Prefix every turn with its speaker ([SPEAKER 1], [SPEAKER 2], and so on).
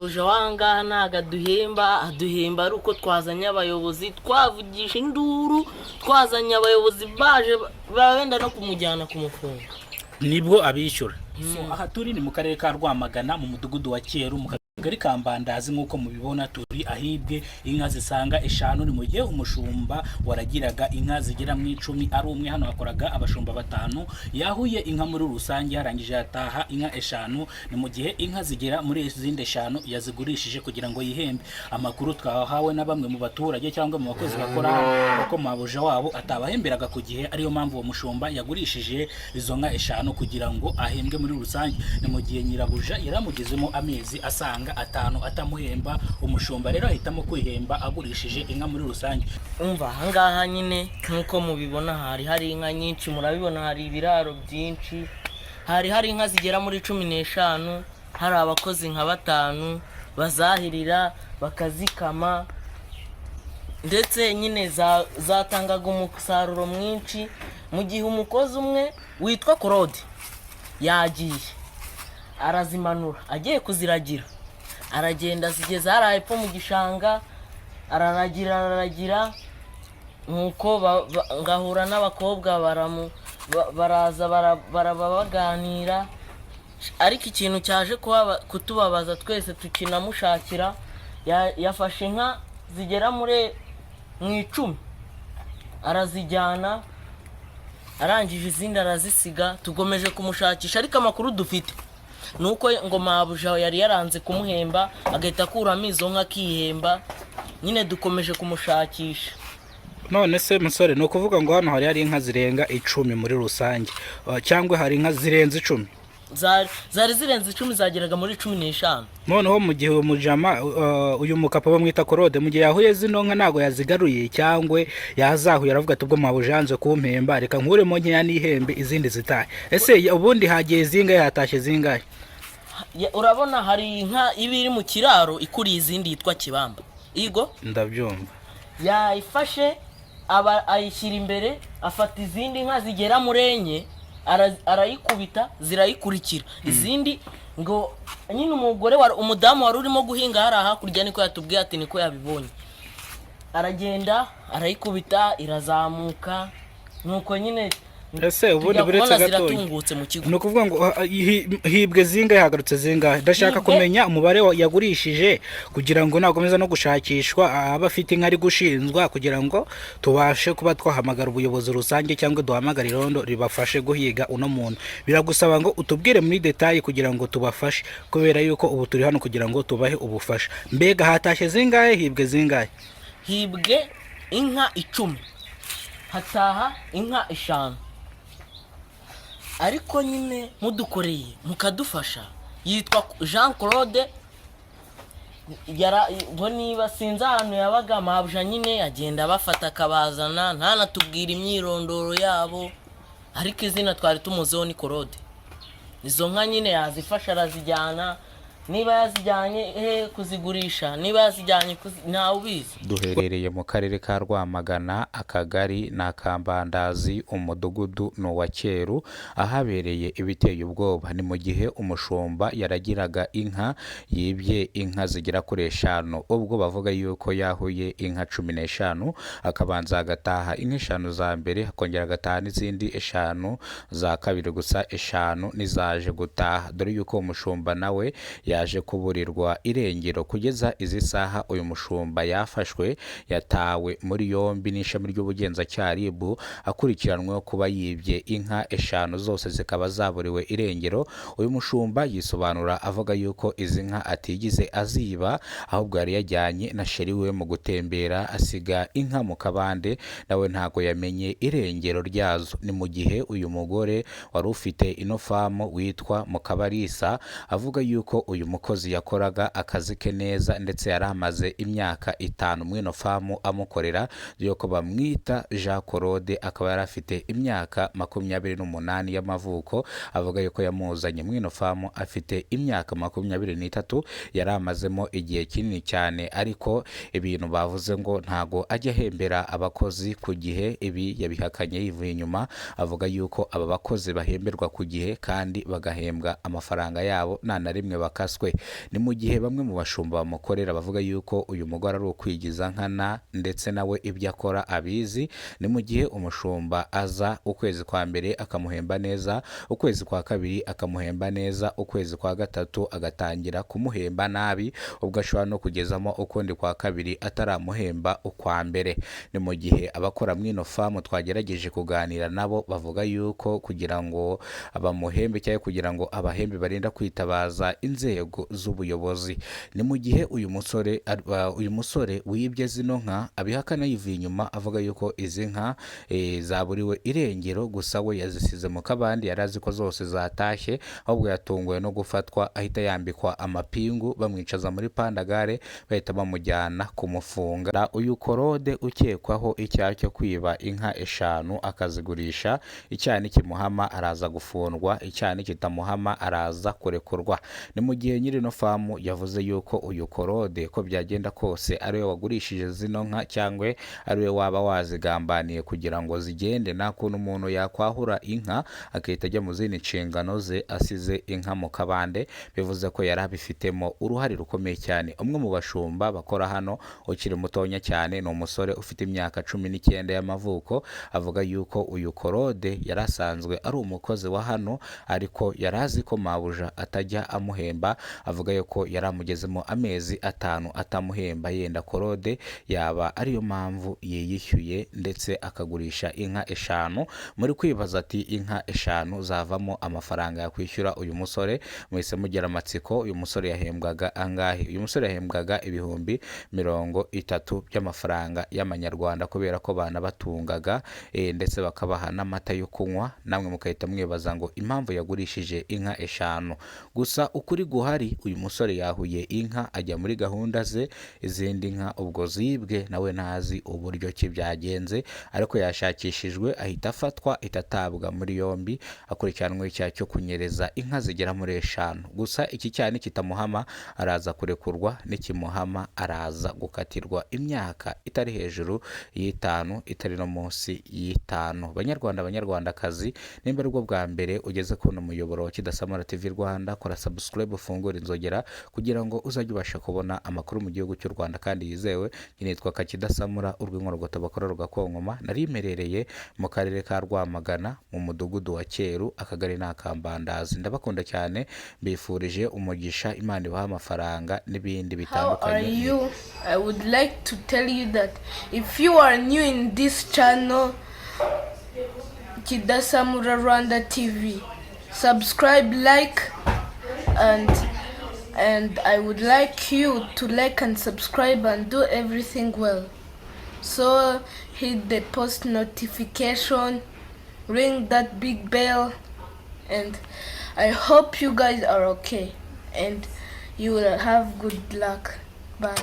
[SPEAKER 1] Uje wangaha ntago aduhemba, aduhemba ari uko twazanye abayobozi, twavugisha induru, twazanye abayobozi baje benda no kumujyana kumufunga.
[SPEAKER 2] Nibwo abishyura. So, aha turi ni mu karere ka Rwamagana, mu mudugudu wa Cyeru, mu kagari ka Mbandazi. Nk'uko mubibona, turi ahibwe inka zisaga eshanu. Ni mu gihe umushumba waragiraga inka zigera mu 10 ari umwe. Hano hakoraga abashumba batanu. Yahuye inka muri rusange, yarangije yataha inka eshanu. Ni mu gihe inka zigera muri izindi eshanu yazigurishije kugira ngo yihembe. Amakuru twahawe na bamwe mu baturage cyangwa mu bakozi bakora hano, ko mabuja wabo atabahemberaga ku gihe, ariyo mpamvu uwo mushumba yagurishije izo nka eshanu kugira ngo ahembwe muri rusange. Ni mu gihe nyirabuja yaramugezemo amezi asaga 5 atamuhemba. Umushumba rero ahitamo kwihemba agurishije inka muri rusange.
[SPEAKER 1] Umva, ahangaha nyine nk'uko mubibona hari hari inka nyinshi. Murabibona, hari ibiraro byinshi, hari hari inka zigera muri 15, hari abakozi nka batanu bazahirira, bakazikama, ndetse nyine zatangaga umusaruro mwinshi. Mu gihe umukozi umwe witwa Claude yagiye arazimanura, agiye kuziragira, aragenda azigeza hariya hepfo mu gishanga, araragira, araragira, nuko ngahura n'abakobwa baraza baraba baganira. Ariko ikintu cyaje kutubabaza twese tukinamushakira, yafashe inka zigera muri mu 10 arazijyana, arangije izindi arazisiga. Tugomeje kumushakisha, ariko amakuru dufite ni uko ngo mabuja yari yaranze kumuhemba, agahita akuramo izo nka akihemba. Nyine dukomeje kumushakisha.
[SPEAKER 2] None se musore, ni ukuvuga ngo hano hari hari inka zirenga 10 muri rusange, cyangwa hari inka zirenze 10?
[SPEAKER 1] Zari zirenze 10, zageraga muri 15.
[SPEAKER 2] Noneho mu gihe uyu mujama, uyu mukapa bamwita Claude, mu gihe yahuye zino nka, ntabwo yazigaruye cyangwa yazahuye aravuga ati: "Ubwo mabuja yanze kumpemba, reka nkuremo nkeya nihembe, izindi zitahe"? Ese ubundi hagiye zingahe, hatashye zingahe?
[SPEAKER 1] Urabona hari inka iba iri mu kiraro ikuriye izindi yitwa Kibamba igo.
[SPEAKER 2] Ndabyumva.
[SPEAKER 1] Yayifashe aba ayishyira imbere, afata izindi nka zigera muri enye, arayikubita zirayikurikira. Izindi ngo nyine umugore umudamu wari urimo guhinga hariya hakurya niko yatubwiye, ati niko yabibonye, aragenda arayikubita irazamuka, nuko nyine
[SPEAKER 2] Ese ubundi
[SPEAKER 1] tujya
[SPEAKER 2] buretse
[SPEAKER 1] kubona
[SPEAKER 2] gatoya.
[SPEAKER 1] ziratungutse mu kigo.
[SPEAKER 2] Ni ukuvuga ngo hibwe zingahe, hagarutse zingahe? Ndashaka kumenya umubare yagurishije kugira ngo nakomeza no gushakishwa aba afite inka ari gushinzwa, kugira ngo tubashe kuba twahamagara ubuyobozi rusange cyangwa duhamagare irondo ribafashe guhiga uno muntu. Biragusaba ngo utubwire muri détails kugira ngo tubafashe, kubera yuko ubu turi hano kugira ngo tubahe ubufasha. Mbega hatashye zingahe, hibwe zingahe?
[SPEAKER 1] Hibwe inka 10, hataha inka eshanu. Ariko nyine mudukoreye mukadufasha, yitwa Jean Claude. Ngo niba sinzi ahantu yabaga, mabuja nyine agenda abafata akabazana, ntanatubwire imyirondoro yabo, ariko izina twari tumuziho ni Claude. Izo nka nyine yazifasha arazijyana. Niba yazijyanye he kuzigurisha, niba yazijyanye ntawe ubizi.
[SPEAKER 3] Duherereye mu karere ka Rwamagana, akagari ni Akambandazi, umudugudu ni uwa Cyeru, ahabereye ibiteye ubwoba. Ni mu gihe umushumba yaragiraga inka yibye inka zigera kuri eshanu, ubwo bavuga yuko yahuye inka 15, akabanza agataha inka eshanu za mbere, akongera agataha n'izindi eshanu za kabiri, gusa eshanu ntizaje gutaha. Dore yuko uwo mushumba nawe yaje kuburirwa irengero. Kugeza izi saha uyu mushumba yafashwe, yatawe muri yombi n'ishami ry'ubugenzacyaha RIB, akurikiranweho kuba yibye inka eshanu zose zikaba zaburiwe irengero. Uyu mushumba yisobanura avuga yuko izi nka atigeze aziba, ahubwo yari yajyanye na chérie we mu gutembera, asiga inka mu kabande, nawe ntabwo yamenye irengero ryazo. Ni mu gihe uyu mugore wari ufite ino farm witwa Mukabarisa avuga yuko uyu mukozi yakoraga akazi ke neza, ndetse yari amaze imyaka 5 muri ino farm amukorera, yuko bamwita Jean Claude, akaba yari afite imyaka 28 y'amavuko. Avuga yuko yamuzanye muri ino farm afite imyaka 23, yari amazemo igihe kinini cyane. Ariko ibintu bavuze ngo ntago ajya ahembera abakozi ku gihe, ibi yabihakanye yivuye inyuma, avuga yuko aba bakozi bahemberwa ku gihe kandi bagahembwa amafaranga yabo nta na rimwe bakaswe. yarafaswe. Ni mu gihe bamwe mu bashumba bamukorera bavuga yuko uyu mugore ari ukwigiza nkana, ndetse nawe ibyo akora abizi. Ni mu gihe umushumba aza ukwezi kwa mbere akamuhemba neza, ukwezi kwa kabiri akamuhemba neza, ukwezi kwa gatatu agatangira kumuhemba nabi, ubwo ashobora no kugezamo ukundi kwa kabiri ataramuhemba ukwa mbere. Ni mu gihe abakora muri ino famu twagerageje kuganira nabo bavuga yuko kugira ngo bamuhembe cyangwa kugira ngo abahembe barinda kwitabaza inzego z'ubuyobozi. Ni mu gihe uyu musore wibye zino nka abihakana yivuye inyuma, avuga yuko izi nka zaburiwe irengero, gusa we yazisize mu kabande, yari azi ko zose zatashye, ahubwo yatunguwe no gufatwa ahita yambikwa amapingu, bamwicaza muri pandagare, bahita bamujyana kumufunga. Uyu Korode ukekwaho icyaha cyo kwiba inka eshanu akazigurisha, icyaha nikimuhama araza gufungwa, icyaha nikitamuhama araza kurekurwa. Ni mu gihe nyiri ino famu yavuze yuko uyu Korode ko byagenda kose ariwe wagurishije zino nka, cyangwa ariwe waba wazigambaniye kugira ngo zigende. Nta kuntu umuntu yakwahura inka agahita ajya mu zindi nshingano ze asize inka mu kabande, bivuze ko yari abifitemo uruhare rukomeye cyane. Umwe mu bashumba bakora hano ukiri mutonya cyane, ni umusore ufite imyaka 19 y'amavuko, avuga yuko uyu Korode yari asanzwe ari umukozi wa hano, ariko yari azi ko mabuja atajya amuhemba. Avuga yuko yari amugezemo amezi 5 atamuhemba, yenda Korode yaba ariyo mpamvu yiyishyuye ndetse akagurisha inka eshanu. Muri kwibaza ati inka eshanu zavamo amafaranga yakwishyura uyu musore? Muhise mugira amatsiko, uyu musore yahembwaga angahe? Uyu musore yahembwaga 30,000 by'amafaranga y'amanyarwanda, kubera ko banabatungaga ndetse bakabaha n'amata yo kunywa. Namwe mugahita mwibaza ngo impamvu yagurishije inka eshanu. Gusa ukuri guhari, uyu musore yahuye inka ajya muri gahunda ze, izindi nka ubwo zibwe nawe ntazi uburyo ki byagenze, ariko yashakishijwe ahita afatwa, ahita atabwa muri yombi, akurikiranweho icyaha cyo kunyereza inka zigera muri eshanu. Gusa iki cyaha nikitamuhama araza kurekurwa, nikimuhama araza gukatirwa imyaka itari hejuru y'itanu, itari no munsi y'itanu. Banyarwanda, banyarwandakazi, nimba aribwo bwa mbere ugeze kubona umuyoboro wa Kidasamura TV Rwanda, kora subscribe, ufungure inzogera kugira ngo uzajye ubasha kubona amakuru mu gihugu cy'u Rwanda kandi yizewe. Nitwa Kakidasamura, urw'inkorogoto bakora rugakonkoma. Nari mperereye mu karere ka Rwamagana, mu mudugudu wa Cyeru, akagari ni Akambandazi. Ndabakunda cyane, mbifurije umugisha, Imana ibaha amafaranga n'ibindi
[SPEAKER 4] How are
[SPEAKER 3] bitandukanye.
[SPEAKER 4] you? I would like to tell you that if you are new in this channel, Kidasamura Rwanda TV, subscribe, like, and I would like you to like and subscribe and do everything well. So hit the post notification, ring that big bell, and I hope you guys are okay and you will have good luck. Bye.